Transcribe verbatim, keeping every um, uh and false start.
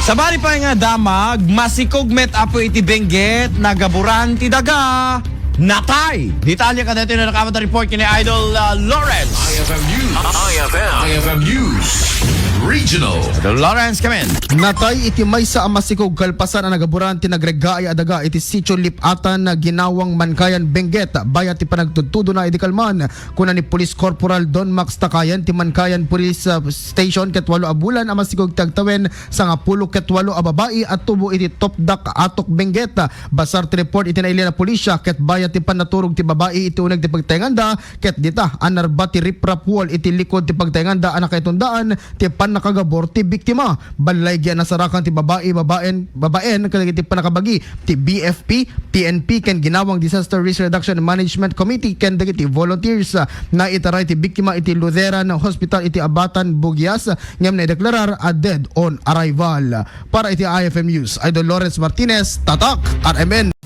Sabali pay nga damag, masikog met apo iti Benguet, nagaburan ti daga, natay. Detalye kadaytoy nga nakaammo ta report ken ni Idol, ah, Lawrence. I F M News. I F M. I F M News. Regional. Idol Lawrence, come in. Natay iti maysa a masikog kalpasan a nagaburan ti nagreggaay a daga iti Sitio Lip-atan nga ginawang Mankayan, Benguet. Bayat ti panagtudtudona idi kalman, kuna ni Police Corporal Don Max Takayan ti Mankayan Police, ah, Station, ket walo a bulan a masikog ti agtawen sangapulo ket walo a babai a tubo iti Topdak, Atok, Benguet. Basar ti report iti nailian a pulisya ket bayat ti pannaturog ti babai iti uneg ti pagtaenganda ket dita a narba ti riprap wall iti likod ti pagtaenganda a nakaitundaan ti pannakagabur ti biktima. Ballaygi a nasarakan ti babai, babaen, babaen kadagiti pannakabagi ti B F P, P N P ken ginawang Disaster Risk Reduction Management Committee ken dagiti volunteers. Naitaray ti biktima iti Lutheran Hospital iti Abatan, Buguias, ngem naideklarar a dead on arrival. Para iti I F M News, Idol Lawrence Martinez, Tatak, R M N.